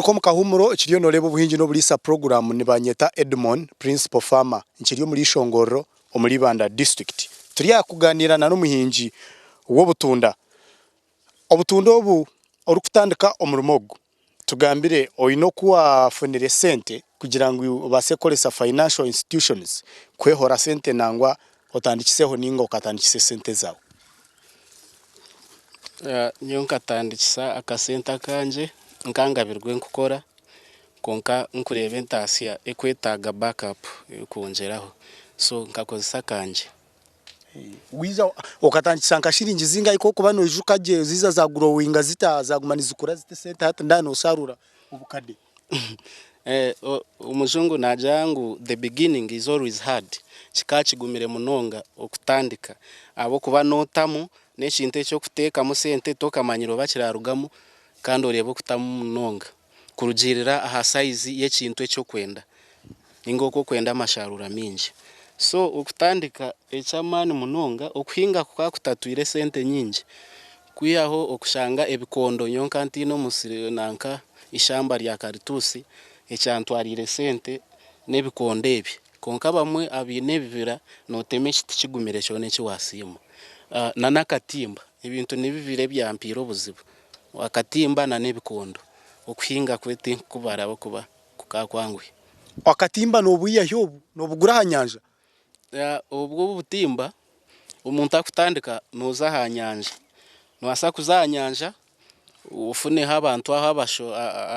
Garuka omu kahuumuro ekiriyo nooreeba obuhingi n'oburiisa puroguraamu nibanyeta Edmon Principal Farmer nkiri omuri Ishongororo omuri Ibanda district. Turi aha kuganiira na n'omuhingi w'obutunda. Obutunda obu orikutandika omurimo ogu tugambire oine oku wafunire sente kugira ngu obaase kukoresa financial institutions kwehora sente nangwa otandikiseho ninga okatandikisa esente zaawe. Nyowe nkatandikisa akasente akangye nkangabirwe nkukora kwonka nkureeba entaasya ekwetaaga back up ey'okwongyeraho so nkakozesa akangye. Waija okatandikisa nka shiringi zingahi ku orikuba noijuka gye ziija za growinga zita zaguma nizikura zita esente hati ndaaba nosharuura obukade? Omujungu naagira ngu the beginning is always hard, kikaba kigumire munonga okutandika ahabw'okuba nootamu n'ekintu eki orikuteekamu sente tokamanyire oba kirarugamu kandi oreeba okutamu munonga kurugiirira aha sayizi y'ekintu eki orikwenda ninga oku orikwenda amasharuura maingi. So okutandika eky'amaani munonga okuhinga kukaba kutatwire sente nyingi kwihaho okushanga ebikondo nyowe nkaba ntaine omusiri nanka Eishamba rya karituusi ekyantwariire sente n'ebikondo ebi. Kwonka abamwe abaine ebibira nootema ekiti kigumire kyona eki waasiima. N'akatimba, ebintu ni bibiri ebyampiire obuzibu, akatimba n'ebikondo. Okuhinga kwe tinkukubara ahabw'okuba kukaba kwanguhi. Akatimba noobwiha hi obu? Noobugura aha nyanja? Obwo obutimba omuntu arikutandika nooza aha nyanja. Noobaasa kuza aha nyanja ofuneho abantu aho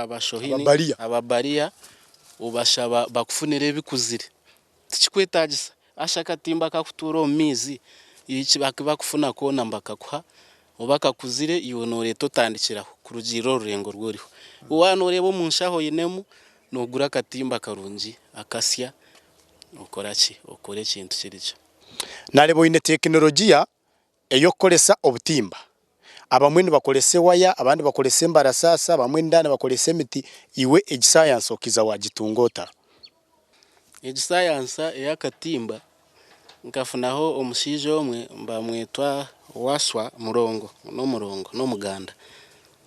abashohi ababariya obashaba bakufunire ebikuzire. Tikikwetagisa haza akatimba akakutuura omu maizi akubakufuna koona nibakakuha oba kakuzire iwe noreeta otandikiraho kurugiirira orurengo oru oriho. Waaba noreeba omu nshaho oinemu nogura akatimba karungi akasya okora ki okora ekintu kiri gye. Nareeba oine tekinologiya ey'okukoresa obutimba. Abamwe nibakoresa ewaya, abandi bakoresa embarasaasa, abamwe nindeeba nibakoresa emiti. Iwe egi sayansi okaiza waagitunga ota? Egi sayansa ey'akatimba nkafunaho omushaija omwe nibamwetwa Waswa Murongo, n'omurongo, n'omuganda.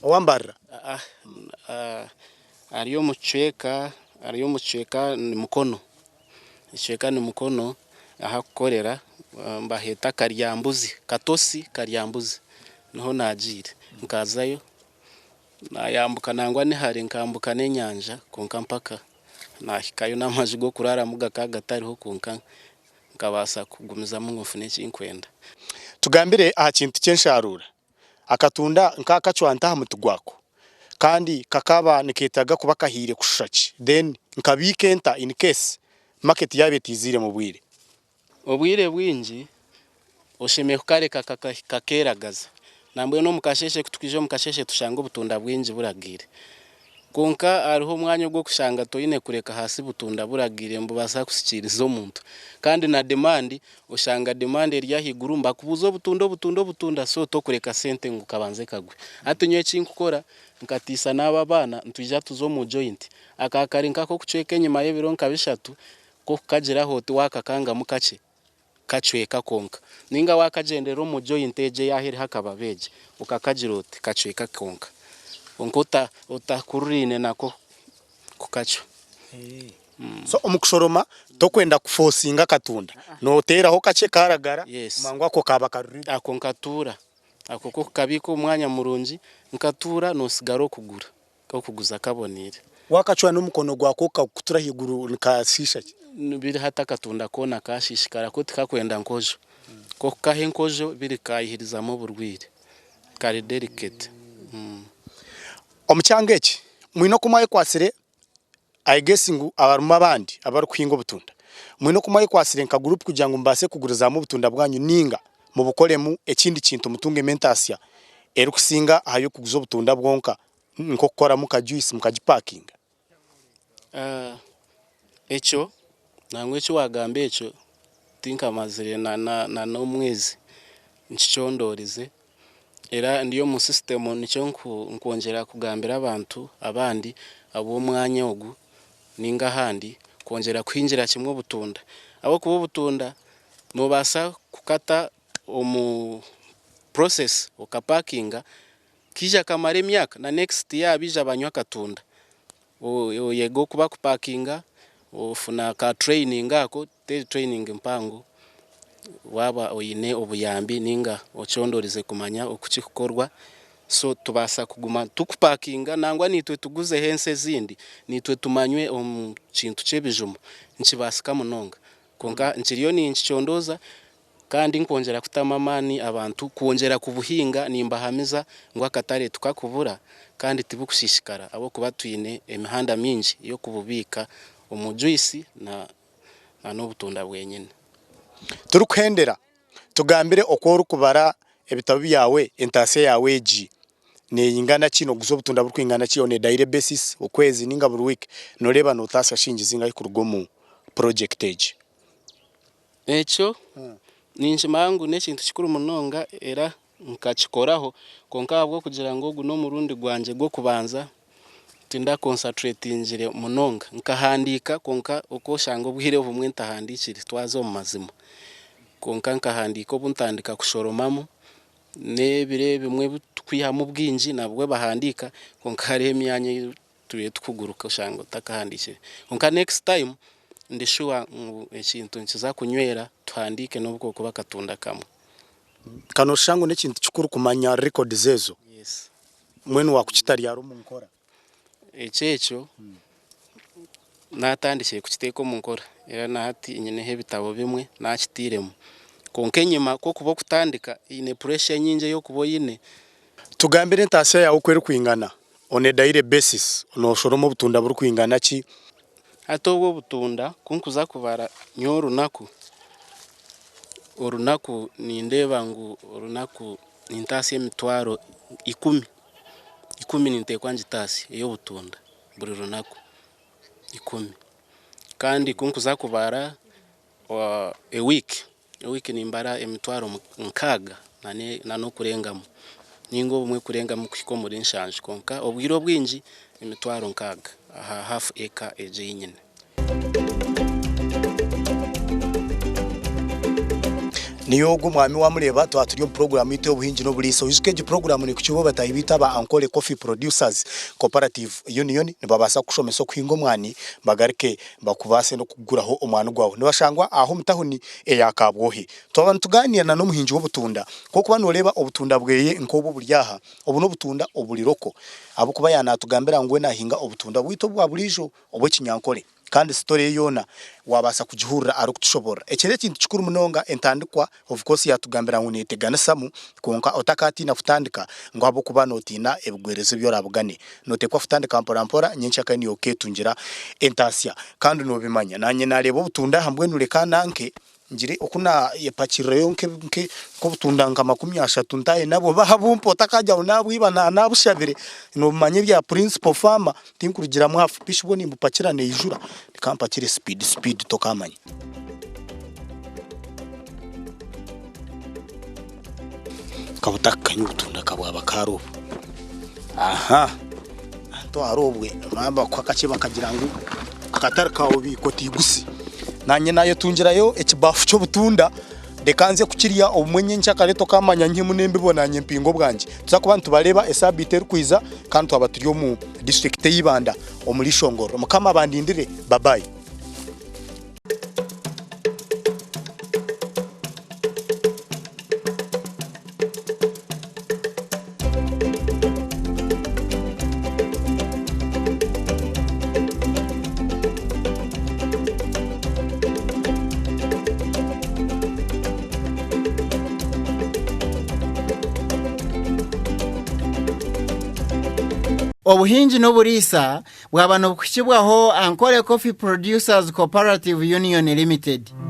Owa Mbarara? Ari omu kicweka, ari omu kicweka ni Mukono. Ekicweka ni Mukono ahu arikukorera nibaheeta Karyambuzi, Katosi Karyambuzi niho naagiire. Nkazayo naayambuka nangwa ni hare nkambuka n'enyanja kwonka mpaka naahikayo n'amaju g'okuraaramu gakaba gatariho kwonka nkabaasa kugumizamu ngu nfune eki ndikwenda. Tugambire aha kintu ky'ensharuura. Akatunda nk'akacwanta aha muti gwako kandi kakaba nikeetaaga kuba kahiire kushusha ki then nkabiika enta in case market yaaba etaiziire mu bwire. Obwire bwingi oshemereire kukareka kakeragaza. Nambwenu omu kasheeshe ku tukwija omu kasheeshe tushanga obutunda bwingi buragiire. Kwonka hariho omwanya ogw'okushanga toine kureka ahaasi butunda buragiire nibubaasa kusikiiriza omuntu. Kandi na demand oshanga demand eri ahaiguru nibakubuuza obutunda obutunda obutunda so tokureka sente ngu kabanze kagwe. Hati nyowe eki nkukora nkatiisa n'abo abaana nitwija tuze omu joint. Aka kari nk'ak'okucweka enyima y'ebiro nka bishatu k'okukagiraho oti waakakangamu kakye. kacweka konka. Ninga wakagyendera omu joint egyo eyaho eriho akababi egi okakagira oti kacweka konka. Kwonka otakururaine nako kukacwa. So omu kushoroma tokwenda kufosinga akatunda, noteeraho kakye karagara mangu ako kaaba kari ready. Ako nkatuura, ako k'okukabiika omu mwanya murungi nkatuura nosigara okugura. K'okuguza kaboneire. Waakacwa n'omukono gwako okagukutura ahaiguru nikashiisha ki? Biri hati akatunda koona kaashiishikara ko tikakwenda nkojo. K'okukaha enkojo biri kaayihirizamu oburwaire. Kari delicate. Omu kyanga eki mwine oku mwayekwatsire I guess ngu harimu abandi abarikuhinga obutunda. Mwine oku mwayekwatsire nka group kugira ngu mubaase kugurizamu obutunda bwanyu ninga mubukoremu ekindi kintu mutungemu entaasya erikusinga aha y'okuguza obutunda bwonka nk'okukoramu nka juice mukagipakinga? Ekyo nangwa eki waagamba ekyo tinkamazire na n'omwezi nkicondoorize era ndi omu system nikyo nkwongyera kugambira abantu abandi ab'omwanya ogu ninga ahandi kwongyera kuhingira kimwe obutunda ahabw'okuba obutunda noobaasa kukata omu process okapakinga kaija kamara emyaka na next year baija banywa akatunda. Oyega oku bakupakinga, ofuna ka training ako, teri training mpango, waaba oine obuyambi ninga ocondorize kumanya oku kirikukorwa, so tubaasa kuguma tukupakinga nangwa naitwe tuguzeho ensi ezindi, naitwe tumanywe omu kintu ky'ebijuma, nikibaasika munonga. Kwonka nkiriyo ninkicondooza Kandi nkwongyera kutamu amaani abantu kwongyera kubuhinga nimbahamiza ngu akatare tukakubura kandi tibukushishikara ahabw'okuba twine emihanda mingi y'okububiika omu juice na n'obutunda bwenyine. Turikuhendera, tugambire oku orikubara ebitabo byawe, entaasya yaawe egi neyingana ki, noguza obutunda burikwingana ki on a daily basis, okwezi ninga buri wiiki, noreeba notaasya shilingi zingahi kuruga omu project egi? Ekyo ninkimanya ngu n'ekintu kikuru munonga era nkakikoraho kwonka ahabw'okugira ngu ogu n'omurundi gwangye gw'okubanza tindakonsateretingire munonga. Nkahandiika kwonka oku oshanga obwire obumwe ntahandiikire twaza omu mazima. Kwonka nkahandiika obu ntandika kushoromamu n'ebiro ebimwe ebi turikwihamu bwingi nabwo bahandiika kwonka hariho emyanya ei Turiyo tukuguruka oshanga otakahandiikire kwonka next time ndi sure ngu ekintu nikiza kunywera tuhandiike nobu kokuba akatunda kamwe. Ka noshusha ngu nekintu kikuru kumanya records ezo. Yes. Mbwenu wakukitaryara omu nkora? Ekyo ekyo natandikire kukiteeka omu nkora era nahati nyineho ebitabo bimwe nakitiiremu kwonka enyima kokuba okutandika eine pressure nyingi eyokuba oyine. Tugambire entaasya yaawe oku erikwingana On a daily basis noshoroma obutunda burikwingana ki? Hati obwo obutunda ku nkuza kubara nyowe orunaku, orunaku nindeeba ngu orunaku nintaasya emitwaro ikumi, ikumi ninteekwa ngitaasye ey'obutunda buri runaku, ikumi. Kandi ku nkuza kubara a week, Ewiiki nimbara emitwaro nkaaga n'okurengamu ninga obumwe kurengamu kuhika omuri nshanju kwonka obwire obwingi emitwaro nkaaga aha hafu eka egyo ei nyine. Niyo ogwo omwami wamureeba twaba turi omu puroguraamu yaitu ey'obuhingi n'oburiisa. Oijuke egi puroguraamu neekukibwa bataahi baitu aba Ankole Coffee Producers Cooperative Union. Nibabaasa kukushomesa okuhinga omwani bagaruke bakubaase n'okukuguraho omwani gwawe. Nibashangwa aha omu tahuni eya Kabwohe. Twaba nitugaaniira na n'omuhingi w'obutunda, ku orikuba nooreeba obutunda bweye nk'obu oburi aha, obu n'obutunda oburi roko ahabw'okuba yaaba naatugambira ngu we naahinga obutunda bwaitu obwa buriijo obw'ekinyankore. Kandi sitore ye yoona waabaasa kugihurira arikutushoboorora. Eki n'ekintu kikuru munonga entandikwa Of course yatugambira ngu neteganisamu kwonka otakatiina kutandika ngu ahabwokuba notiina ebigwerezo ebi orabugane. Notekwa kutandika mpora mpora nyenkyakare niiwe oketungira entasya kandi nobimanya. Nanye nareba obutunda aha mbwenu reka nanke ngire oku nayepakirirayo nk'obutunda nka 30 ntaahe nabwo baabumpa otakagira ngu nabwiba nabushabire. Nobimanya ebya principal farmer tinkurugiramu half pishi bwo nimbupakira neijura reka mpakire speed speed tokamanya. Kabutakukanya obutunda kabwaba karobo aha hati aharobwe bakuha kakye bakagira ngu akatare kawe obiika otiguse nanye nayetungirayo ekibafu ky'obutunda reka nze kukirya obumwe nyenkyakare tokamanya nyihemu n'embibo nanye mpinge obwangye tuza kuba nitubareeba esabiiti erikwiza kandi twaba turi omu disiturikiti ey'Ibanda omuri Ishongororo mukama abandindire babayi. Obuhingi n'oburiisa bwaba nibukuhikibwaho Ankole Coffee Producers Cooperative Union Limited.